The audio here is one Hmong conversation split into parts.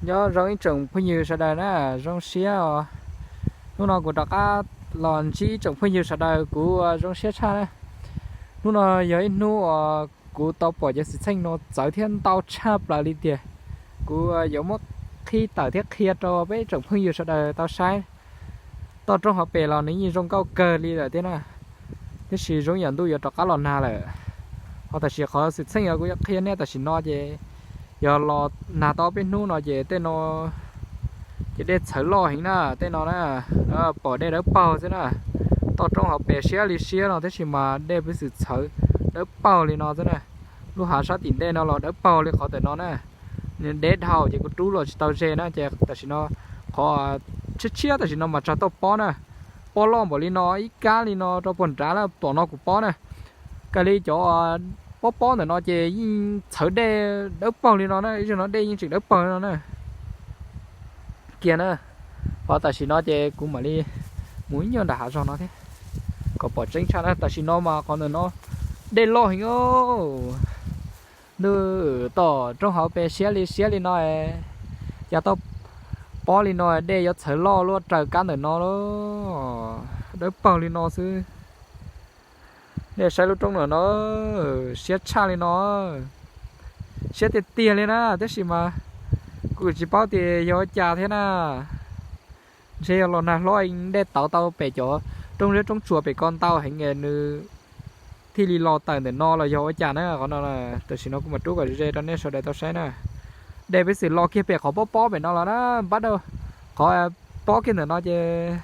Nyob zoo ib tsoom phooj ywg sawv daws na, zoo siab os. Hnub no kuv rov qab los ntsib ib tsoom phooj ywg sawv daws, kuv zoo siab tshaj na. Hnub no yog ib hnub uas kuv tau pom cov xwm txheej no txawv thiab ntau tshaj plaws li tiag. Kuv yuav muab qhib tawm thiab qhia rau peb tsoom phooj ywg sawv daws tau saib. Toj roob hauv pes los nws yeej zoo nkauj kawg li lawm thiab na, tiam sis zoo yam ntuj yuav rov qab los nag lawm. Ho tam sim qhov xwm txheej uas kuv yuav qhia nej tam sim no ces yog los nag tau peb hnub no ces tej no ces dej txhawv loj heev na, tej no na, pom dej dawb paug xwb na. Toj roob hauv pes siab li siab no tab sis mas dej peb xwm txhawv dawb paug li no xwb na. Lub hav sab tim ntej no los dawb paug li qhov ntawm no na. Nws deb dhau ces kuv rub los tsis tau ze na ces tam sim no qhov tshiab tshiab tam sim no mas tsag toj pob na. Pob loj npaum li no ib kab li no rau puag nrad na, tom no kuv pob na. Kawg li cov pob pob ntawm no ces yeej txhawv dej dawb paug li no na, ib zaug no dej yeej tseem dawb paug li no na. Kiag na, qhov tam sim no ces kuv mam li mus ib nyuag nram hav zog no thiab kom pom tseeb tshaj na. Tam sim no mas qhov ntawm no dej loj heev os. Ntuj, toj roob hauv pes siab li siab li no, cas toj pob li no dej yuav txhawv loj luaj raws kab ntawm no lauj. Dawb paug li no xwb. Nej saib lub roob ntawm no, siab tshaj li no. Siab tiag tiag li na, tab sis mas kuv tsis paub tias yog ua cas thiab na. Ntshe yog los nag hlob dej tawv tau pem cov roob zeb roob tsuas pem ko ntau heev nws thiaj li los tawm ntawm no los yog ua cas na. Qhov no tam sim no kuv mam rub kom ze rau nej sawv daws tau saib na. Dej peb xwm los kiag pem qhov pob pob pem no los na, npab dawb, qhov pob kiag ntawm no ces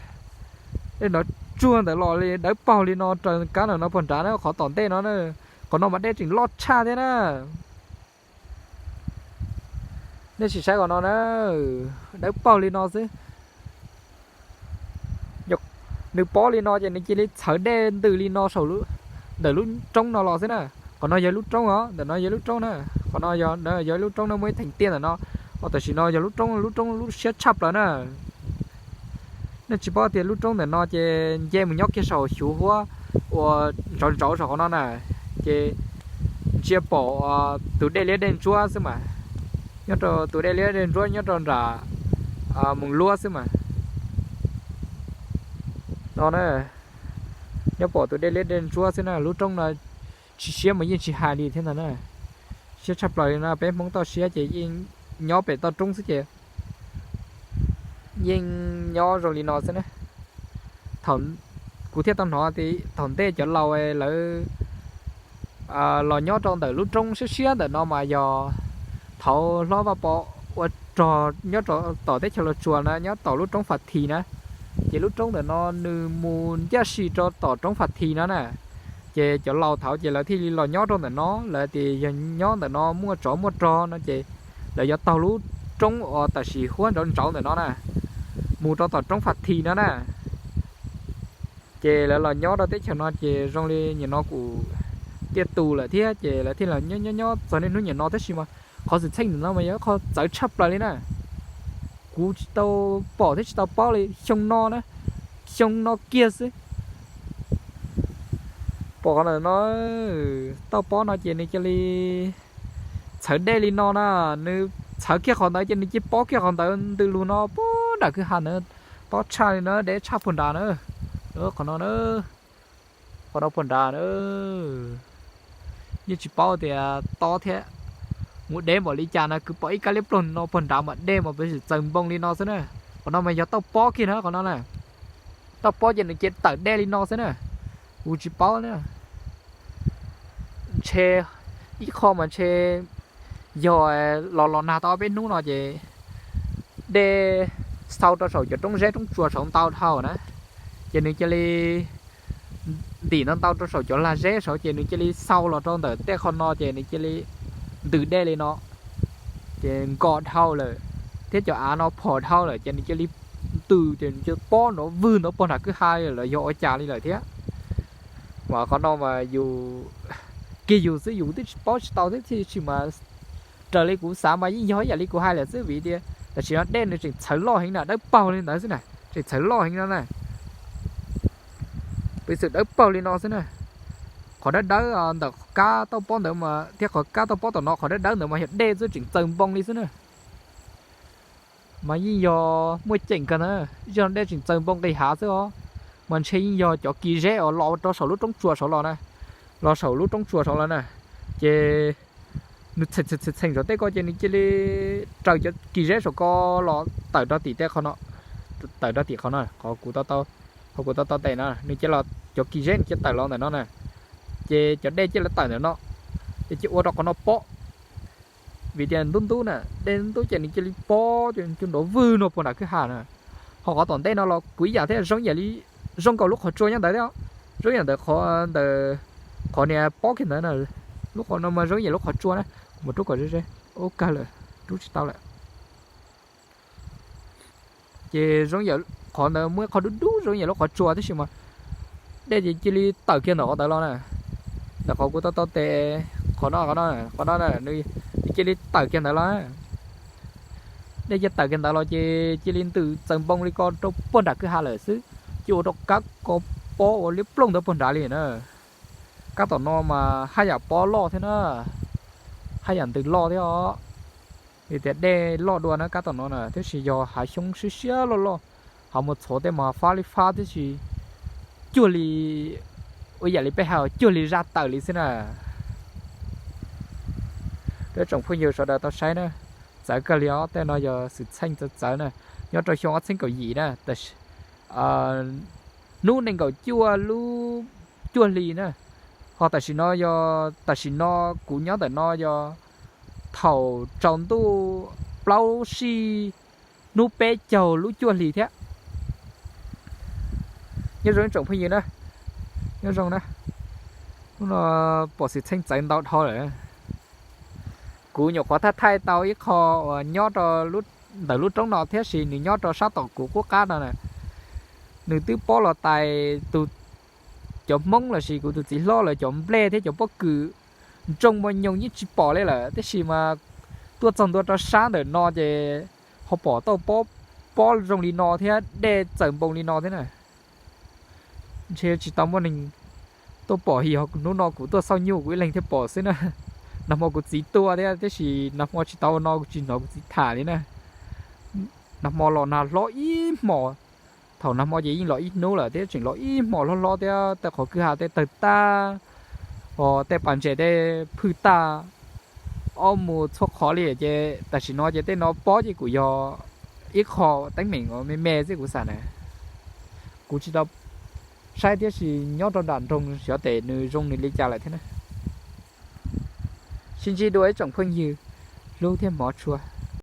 dej nrov tsuag ntawd los li dawb paug li no raws kab ntawm no puag nrad na, qhov tom ntej no na. Qhov no mas dej tseem loj tshaj thiab na. Nej sim saib qhov no na, dawb paug li no xwb. Nws pob li no ces nws cia li txhawv dej ntws li no saum, ntawm lub roob no los xwb na. Qhov no yog lub roob os, ntawm no yog lub roob na. Qhov no yog lub roob no muaj ib theem tiaj ntawm no. Ho tam sim no yog lub roob, lub roob lub siab tshaj plaws na. Nej tsis paub tias lub roob ntawm no ces nce mus nyob kiag saum xyuv huab uas ntsauv ntsauv saum qhov no na, ces ntsia pom tus dej liab dej ntsuab xwb mas, nyob rau tus dej liab dej ntsuab nyob rau nram Moos Luab xwb mas. No na, nyob pom tus dej liab dej ntsuab xwb na, lub roob no tsis siab mas yeej tsis hais li thiab ntag na. Siab tshaj plaws li no, peb Hmoob toj siab ces yeej nyob pem toj roob xwb ces yeej nyob zoo li no xwb na. Kuv thiaj tau hnov tias thaum ntej cov laus lawv los nyob rau ntawm lub roob siab siab ntawm no mas yog thaum hlob Vaj Pov ua rog nyob rau tom teb chaws Los Tsuas na, nyob tom lub roob Fas This na, ces lub roob ntawm no nws mus ncaj si rau tom roob Fas This no na. Ces cov laus thaud ces lawv thiaj li los nyob rau ntawm no, lawv tias yog nyob ntawm no muaj tsov muaj rog no ces lawv yuav taug lub roob uas tam sim huab ntsauv ntsauv ntawm no na, mus rau tom roob Fas This no na. Ces lawv los nyob rau teb chaws no ces zoo li nim no kuj tiaj tus lawm thiab ces lawv thiaj los nyob nyob nyob txog niaj hnub nim no tab sis mas qhov xwm txheej ntawm no mas yog qhov txawv tshaj plaws li na. Kuv tsis tau pom thiab tsis tau paub li xyoo no na, xyoo no kiag xwb. Pom qhov ntawm no, toj pob no ces nws cia li txhawv dej li no na, nws txhawv kiag qhov ntawd ces nws cia li pob kiag qhov ntawd ntws lug no puag nram kwj ha ntawd, tob tshaj li na, deb tshaj puag nrad na. Qhov no na, qhov no puag nrad na, yeej tsis paub tias tob thiab mus deb npaum li cas na, kwv pom ib kab liab ploog no puag nrad mas dej mas pes txaws npoo li no xwb na. Qhov no mas yog toj pob kiag na qhov no na, toj pob ces nws cia li tawm dej li no xwb na, kuv tsis paub na. Ntshe ib qho mas ntshe yog los los nag tau peb hnub no ces dej xau rau saum cov roob zeb roob tsuas saud ntau dhau na, ces nws cia li ntim ntau ntau rau saum cov lag zeb saud ces nws cia li xau los rau ntawm tej qho no ces nws cia li ntws dej li no, ces nkos dhau lawm thiab cov av no phom dhau lawm ces nws cia li ntws ces nws cia li pob nrov vwg nrov puag nram kwj ha lawm los yog ua cas li lawm thiab. Mas qhov no mas yus kiag yus xwb yus twb tsis paub tsis tau thiab tiam sis mas raws li kuv xav mas yeej yog ib yam li kuv hais lawm xwb vim tias tam sim no dej nws tseem txhawv loj heev na, dawb paug li ntawd xwb na, tseem txhawv loj heev no na. Piv xam dawb paug li no xwb na. Qhov dawb dawb ntawm kab toj pob ntawd mas thiab qhov kab toj pob tom no qhov dawb dawb ntawd mas yog dej xwb tseem txaws npoo li xwb na. Mas yeej yog muaj ceem kawg na, zaj no dej tseem txaws npoo nqis hav xwb os. Mas ntshe yeej yog cov kis zeb uas los rau saum lub roob tsua saud los na, los saum lub roob tsua saud los na. Ces nws txheem txheem txheem txheem saum tej ko ces nws cia li raws cov kis zeb saum ko los tawm rau tim tej qhov no, tawm rau tim qhov no, qhov kuv tau tau tes no, nws cia li, cov kis zeb nws cia li tawm los ntawm no na, ces cov dej cia li tawm ntawm no, ces cia ua rau qhov no pob. Vim tias ntub ntub na, dej ntub ces nws cia li pob cus nrov vwg no puag nram kwj ha na. Ho qhov tom ntej no los kuv ib yam thiab, zoo yam li, zoo nkaus lub qhov tsua nyob ntawd thiab, zoo yam ntawd qhov ntawd, qhov niag pob kiag ntawd na, lub qhov no mas zoo yam lub qhov tsua na, kuv mus rub kom ze ze, ub kawg lawm, rub tsis tau lawm. Ces zoo yam qhov ntawd muaj ib qho dub dub zoo yam lub qhov tsua tib si mas, dej ces cia li tawm kiag ntawm qhov ntawd los na, ntawm qhov kuv tau tau tes, qhov no, qhov no, qhov no nws cia li tawm kiag ntawd los. Dej cia li tawm kiag ntawd los ces cia li ntws txaws npoo li ko rau puag nram kwj ha lawm xwb, ces ua rau kab ko pob ua liab plooj ntawd puag nrad li na. Kab tom no mas haj yam pob loj thiab na, haj yam ntws loj thiab os. Vim tias dej loj dua na kab tom no na, tiam sis yog hav xyoob siab siab loj loj, ho mus txhov tej mas fab li fab tib si, cuag li, ua yam li peb hais cuag li zaj tawm li xwb na. Rau tsoom phooj ywg sawv daws tau saib na, txawv kawg li os, tej no yog xwm txheej txawv txawv na, nyob rau xyoo ob txhiab kaum yim na, hnub nees nkaum cuaj lub cuaj hli na. Ho tam sim no yog tam sim no kuv nyob ntawm no yog thaum tsaus ntuj plaub sij hnub peb caug lub cuaj hli thiab. Nyob zoo ib tsoom phooj ywg na, nyob zoo na, hnub no pom xwm txheej txawv ntau dhau lawm. Kuv nyuam qhuav thaij thaij tau ib qho uas nyob rau ntawm lub roob no thiab sis nws nyob rau sab tom kuv qub qab no na. Nws twb pob los tais tus, cov Hmoob los sis kuv tus txiv hlob lawv cov nplej thiab cov pob kws nroo mos nyoos yeej tsis pom li lawm, tiam sis mas tuaj txog ntua rau sab ntawm no ces ho pom tau pob, pob zoo li no thiab dej txaws npoo li no thiab na. Ntshe tsis tau muaj neeg tuaj pom, yog hnub no kuv tuaj xauj nyuj kuv ib leeg thiaj pom xwb na. Nag hmo kuv txiv tuaj thiab, tiam sis nag hmo tsis tau no kuv tsis hnov kuv txiv tham li na. Nag hmo los nag hlob ib hmos, thaum nag hmo ces yeej los ib hnub lawm thiab, tseem los ib hmos hlob hlob thiab, tej qhov kwj ha tej tawg tag, os tej pas ntses tej phwj tag, ob mus txhua qhov li ces tam sim no ces tej no pob ces kuv yog ib qho teeb meem me me xwb kuv xav na. Kuv tsis tau saib thiab sis nyob rau nram nroog xyov tes nws zoo nws li cas lawm thiab na. Sib ntsib dua ib tsoom phooj ywg hlub thiab hmov tshua.